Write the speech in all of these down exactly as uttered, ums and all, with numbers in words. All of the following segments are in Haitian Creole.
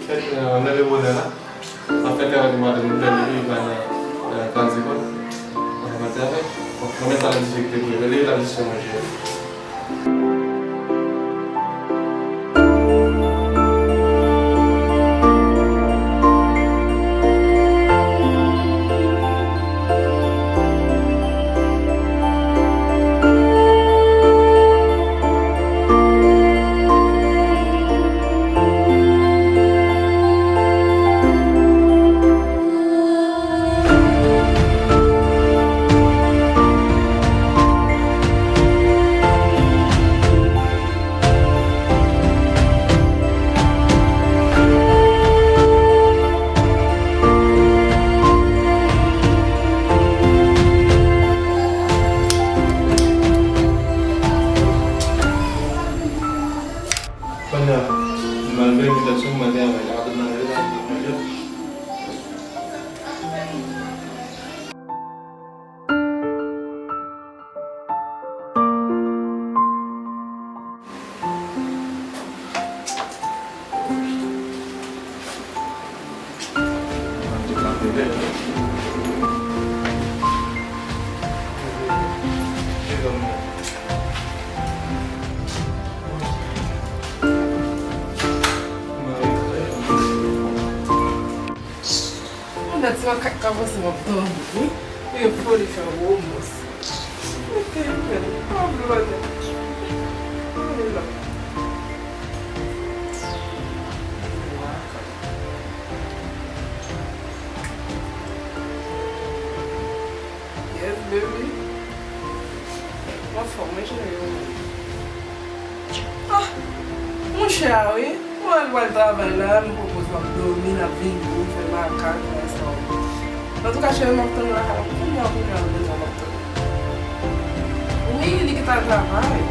Fèt, euh, m leve bonè la. M ap fè travay pou madanm mwen, li va nan, euh, Kazikòt. Mwen ap fè travay. Bon, mwen menm sa nan difikilte pou rele, l ap jis fè manje. Kounye a, m al veye envitasyon, m al travay la, m al manje. Mwen ti makak ka panse m ap dòmi, wi. Li gen foli fè gwo mons. Mete l fè l pa blòdè. Ann la. Yes, baby. Anfòm, wi, cheri. Ah, monchè a, wi. Mwen al pral travay la, m pwopoze w ap dòmi, n ap vin pou fè makak, fè sa w. Antouka, cheri, m ap tann ou lakay la. Kounye a, kounye a, kounye a, m ap tann ou. Wi, li gentan al travay.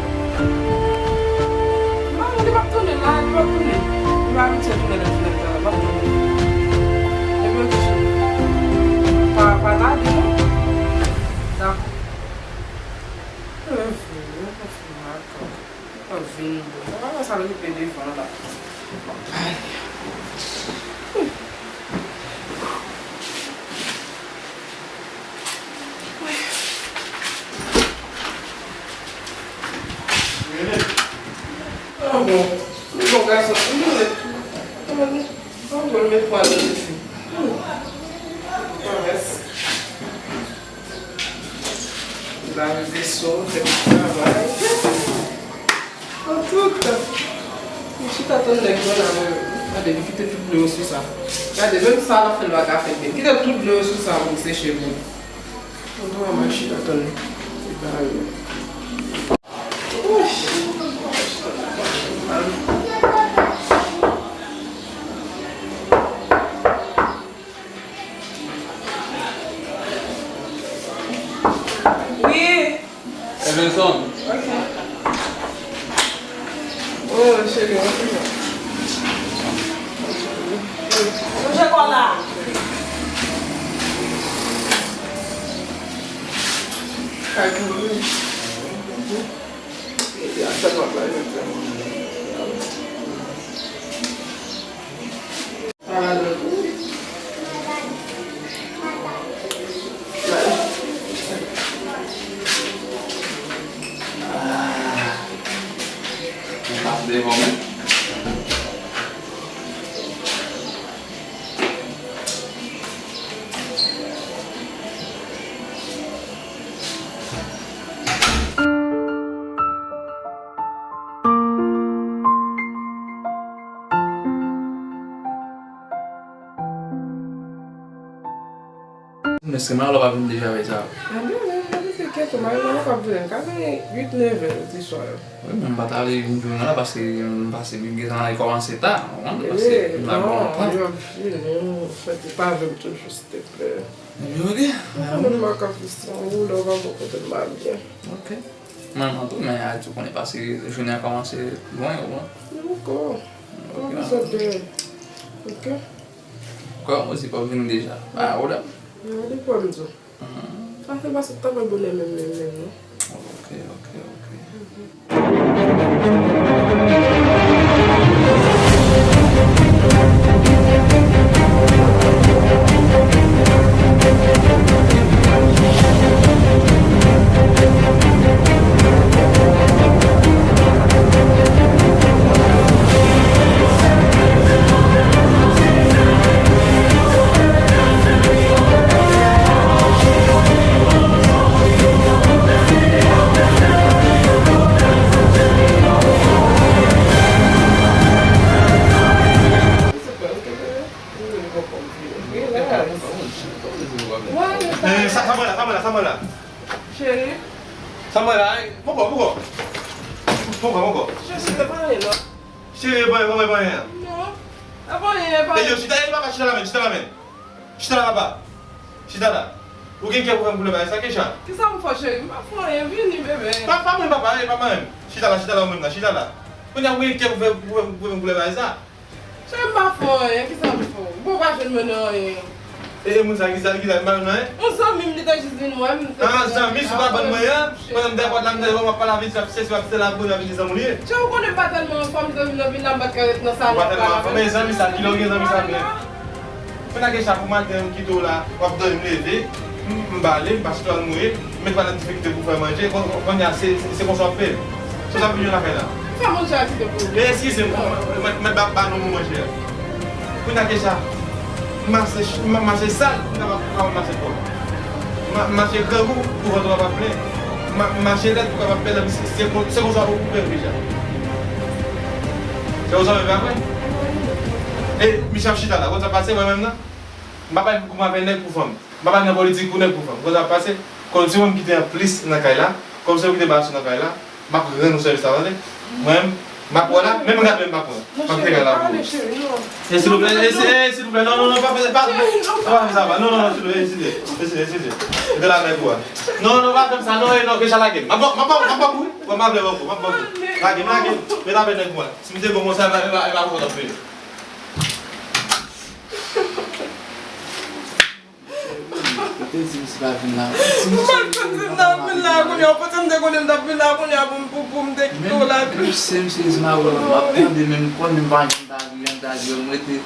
Non, li p ap tounen la, li p ap tounen. Li pa abitye tounen lè l fin al travay, l p ap tounen. Epi, oke, cheri. Pa, pa tade, non. Dakò. Mwen vini, mwen fè makak. Mwen vini, bon. Mwen pa sa l rive devan la. Ay. Ah bon, li bon gason, li mèt. An bon, li mèt pwa nan tifi. Parès. Li pa rive sot, fè tout travay. Antouka, li chita tann nèg mwen la, mwen, gade, li kite tout dlo yo sou sa. Gade, menm sa l ap fè, l pa ka fè l byen. Kite tout dlo yo sou sa pou l seche pou li. Mwen vrèman chita tann li. Se pa yo. Wouch! Wi. Evenson. Ok. Oh, cheri, ok. Manje kò la. Kay pou mwen. Epi a sa papa yo te. Èske Marlo pa vin deja avè sa? Mwen vini, mwen vini, se kèk mwen, mwen pa vini. Ka gen uit, nèf è di swa yo. Wi, men m pa ta vle vin jwenn la paske m pase gen tan la kòmanse ta, ou konprann? Paske m la non, lontan. Yo ap vini, fè ti pave m toujou, silteplè. Ebyen, oke. Mwen menm m ap fè yon woule, ou pa bon kote m pa byen. Oke. Mwen, mwen tou, men a di w konnen pase jounen an kòmanse lwen, ou konprann? Dakò. Oke. Mwen bezwen de. Oke. Kòman w di pa vini deja? Pa gen pwoblèm. Mwen di pwoblèm tou. Mhm. Sa fè pase tan mwen bonè menm, menm, menm, non. Ok, ok, ok. Mhm. Sa mwen la. Cheri. Sa mwen la, eh, poko, poko. Poko, poko. Cheri, se pa anyen, non. Cheri, e pa anyen, e pa anyen. Non. E pa anyen, e pa anyen. E yo, chita, e papa, chita la menm, chita la menm. Chita la, papa. Chita la. Ou gen kè pou fè m koulè bagay sa, Keisha? Kisa m fè, cheri? M pa fè anyen, vini, bebe. Pa, pa mwen, papa, e pa mwen menm. Chita la, chita la, ou menm la, chita la. Kounye a, ou gen kè pou fè, pou fè, pou fè m koulè bagay sa? Cheri, m pa fè anyen, kisa m fè w? Bon, ou pa jwenn mwen nan anyen. E, e moun sa ki sa, ki sa, m pa jwenn anyen? Yon zanmi m, li te jis vin wè m, m te... Ah, zanmi, si w pa ban mwen an, pandan m dèyè pòt la, m te wè w ap pale avè l, se, se, se la pou l ap vin zanmi w li ye. Cheri, ou konnen m pa tèlman anfòm, m te vin nan vil la, m pa t ka ret nan salon. Ou pa tèlman anfòm, men zanmi sa, kilè w gen zanmi sa, men. Kounye a, Keisha, pou maten, m kite w la, w ap dòmi, m leve, m, m bale, m pase twal mouye, m met pral nan difikilte pou fè manje, kon, kon, kounye a, se, se, se konsa w ap peye m. Se sa w ap vin jwenn lakay la. Fè manje a kite pou ou. E eskize m, m, m, m, m, ba, ba non pou manje a. Kounye a, Keisha, m mache, m mache sal, m kapab, kapab mache pwòp. M mache grangou, pou vant ou kapab plen. M mache lèd, pou kapab plen, se, se, se konsa pou, pou plen Keisha. Se konsa w ap fè apre? E, misye ap chita la, konn sa pase, mwen menm nan? M pa bay kouman avè nèg pou fanm. M pa bay nan politik pou nèg pou fanm. Konn sa pase, kòm se mwen ki te anplis nan kay la, kòm se mwen ki te ba sou nan kay la, m ap rann ou sèvis la, tande? Mwen menm, m ap wè la, menm rad menm m pa pran. M ap te kay la pou ou. E silvouplè, e, e, silvouplè, non, non, non, pa fè, pa, pa fè sa, pa, non, non, non, silvouplè, eskize, eskize, eskize. Rete la avèk ou a. Non, non, pa fè m sa, non, e, non, Keisha lage m. M ap, m ap, m ap, m ap, wi, m ap vle wè ou, m ap vle. Lage m, lage m, rete avèk nèg ou a. Si m te bon konsa, e pa, e pa, e pa konsa m fè. Ou te di misye pa vin la. Ou pa t konn di m n ap vin la kounye a, ou panse m te konnen m t ap vin la kounye a pou m, pou, pou m te kite w la. Menm, menm si misye di m a w, m ap tande, men m konnen m pa janm ta vin, janm ta di w, m rete.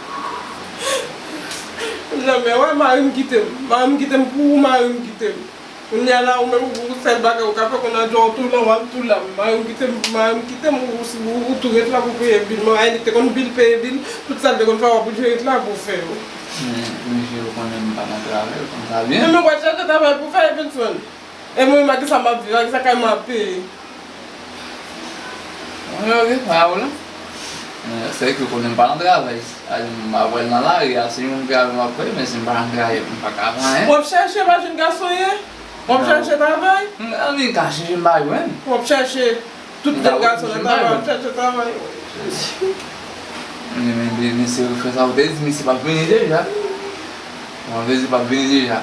Non, men wè, mari m kite m. Mari m kite m pou ou, mari m kite m. Kounye a la, ou menm, ou sèl bagay ou ka fè, kounye a, w tou la, w ap tou la. Mari m kite m, mari m kite m, ou, ou, ou tou ret la pou peye bil. Mwen, li te konn bil, peye bil, tout sa l te konn fè, w ap oblije ret la pou fè yo. Men, men, je, ou konnen m pa nan travay, ou konn sa byen. Men, mwen pral chèche travay pou fè, Evelson. E mwen, ak kisa m ap viv, ak kisa kay mwen ap peye? Mwen, ok, pa pwoblèm. Men, se ke ou konnen m pa nan travay. Sa di m pa pral nan lari a, si m travay, m ap travay, men si m pa nan travay, m pa ka fè anyen. W ap chèche, pa jwenn gason ye? W ap chèche travay? M, m ka chèche, m pa jwenn. W ap chèche tout jèn gason nan travay, w ap chèche travay. Men, men, men, men se ou fè sa, ou te di misye p ap vini deja. Ou te di p ap vini deja.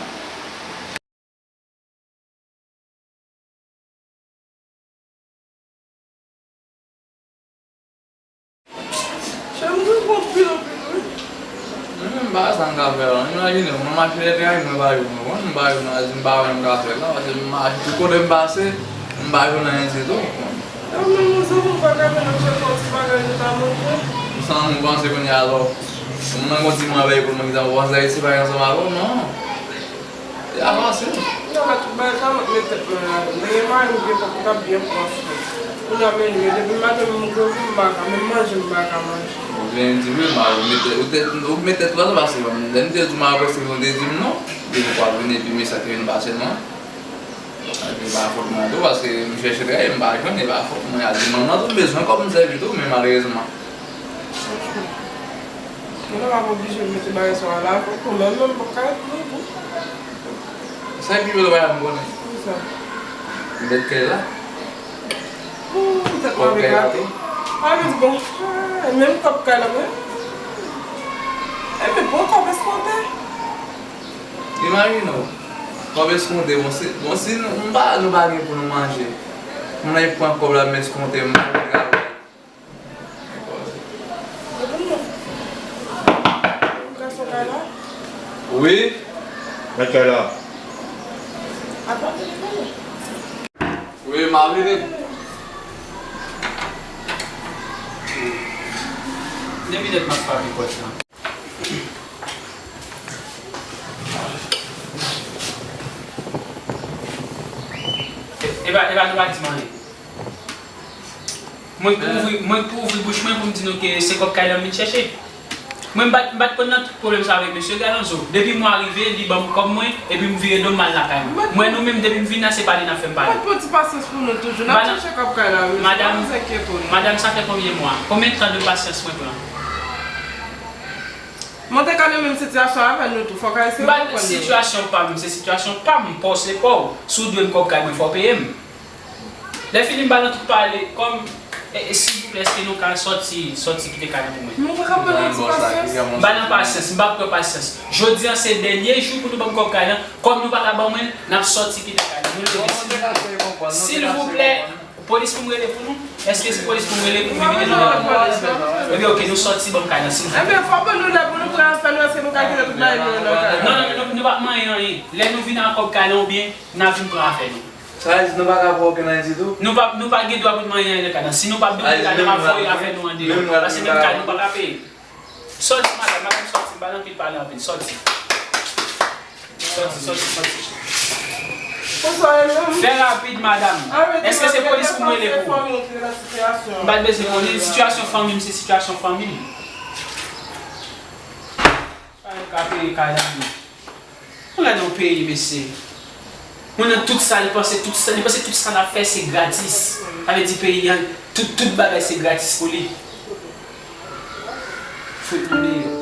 Chè, m vin pran pil anpil, wi. Mwen menm, m pa wè sa m ka fè la. Imajine, mwen mache lè tray, mwen pa jwenn, mwen pa jwenn, mwen pa wè m ka fè la, paske m mache tout kote m pase, m pa jwenn anyen ditou. Mwen menm, yon zanmi m pa ka fè nan chèche yon ti bagay nou ta manje. San ou panse kounye a, alò, mwen nan yon ti mwen avèk ou, mwen ki ta panse Ayiti pa ansanm avè w, non. E avanse. Non, men tout bagay sa, mwen mete tèt mwen ladan. Mwen gen mari m byen pwòp, m t ap byen pran swen. Kounye a, men li, depi maten, menm gwo vi m pa ka, menm manje m pa ka manje. Ou byen di wi, mari, ou mete, ou te, ou mete tèt ou ladan, paske lè m te di w, mari, prèske ou te di m non. Depi w ap vin, epi mesaj te vin pase non. Epi pa fòt mwen tou, paske m chèche travay, m pa jwenn, e pa fòt mwen. A di manman tou, m bezwen kòb, m sèvi tou, men malerezman. Mwen pa oblije mete bagay sa a la, pou mwen menm, m p ap ka ret pou tou. Sa ki pi bèl bagay m konnen. Kisa? Mèt kay la. Ooh, tèt mwen gate. A, men bon. Ah, menm kòb kay la, mwen. E men bon kòb eskonte. Imajine w. Kòb eskonte, bon, si, bon, si nou, nou pa, nou pa gen pou nou manje. Moun nan pran kòb la, m eskonte, m pa travay. Gason kay la? Wi. Mèt kay la. Wi, m a vini. Depi nèt m ap frape pòt la. E, e pa, e pa nou pa di m anyen. Mwen k pou ouvri, mwen k pou ouvri bouch mwen pou m di nou ke se kòb kay la m vin chèche. Mwen m pa t, m pa t konn nan tout pwoblèm sa avèk mesye Galanzo. Depi mwa rive, li ban m kòb mwen, epi m vire do m al lakay mwen. Mwen nou menm, depi m vin la, se pale n ap fè m pale. Mwen pran ti pasyans pou nou toujou. N ap chèche kòb kay la, mesye. Madam, pa enkyete w, non. Madam, sa fè konbyen mwa? Konbyen tan de pasyans mwen pran? Mwen te ka nan menm sitiyasyon avè nou tou, fòk Ayisyen yo konprann nou. Sitiyasyon pa m, se sitiyasyon pa m, pa w se pa w. Si w dwe m kòb kay mwen, fò w peye m. Lè fini m ba nan tout pale, kòm, e, e, silvouplè, èske nou ka sòti, sòti kite kay la pou mwen? Nou pa ka pran nan ti pasyans. M pa nan pasyans, m pa pran pasyans. Jodi a se dènye jou pou nou ban m kòb kay la. Kòm nou pa ka ban mwen, n ap sòti kite kay la. Nou leve, silvouplè. Silvouplè, polis pou m rele pou nou? Èske se polis pou m rele pou m vini nan? Ebyen, oke, nou sòti ban m kay la, silvouplè. Ebyen, fò ban nou lè pou nou pran afè nou, èske nou ka kite tout bagay nou nan kay la? Non, non, non, nou, nou p ap manyen anyen. Lè nou vin ak kòb kay la, oubyen n a vin pran afè nou. Sa vle di nou pa ka pran okenn anyen ditou? Nou pa, nou pa gen dwa pou n manyen anyen nan kay la. Si nou p ap donnen kay la, n ap voye afè nou andeyò. Paske menm kay nou pa ka peye. Sòti, madanm, madanm, sòti, m pa nan anpil pale anpil. Sòti. Sòti, sòti, sòti. Fè rapid, madanm. Èske se polis pou m rele pou ou? M pa t bezwen konnen sitiyasyon fanmi m, se sitiyasyon fanmi m. Pa menm ka peye kay la, non. Ann gade yon peyi, mesye. Moun nan tout sa, li panse tout sa, li panse tout sa l ap fè se gratis. Sa vle di peyi an, tout, tout bagay se gratis pou li. Fout nou deyò.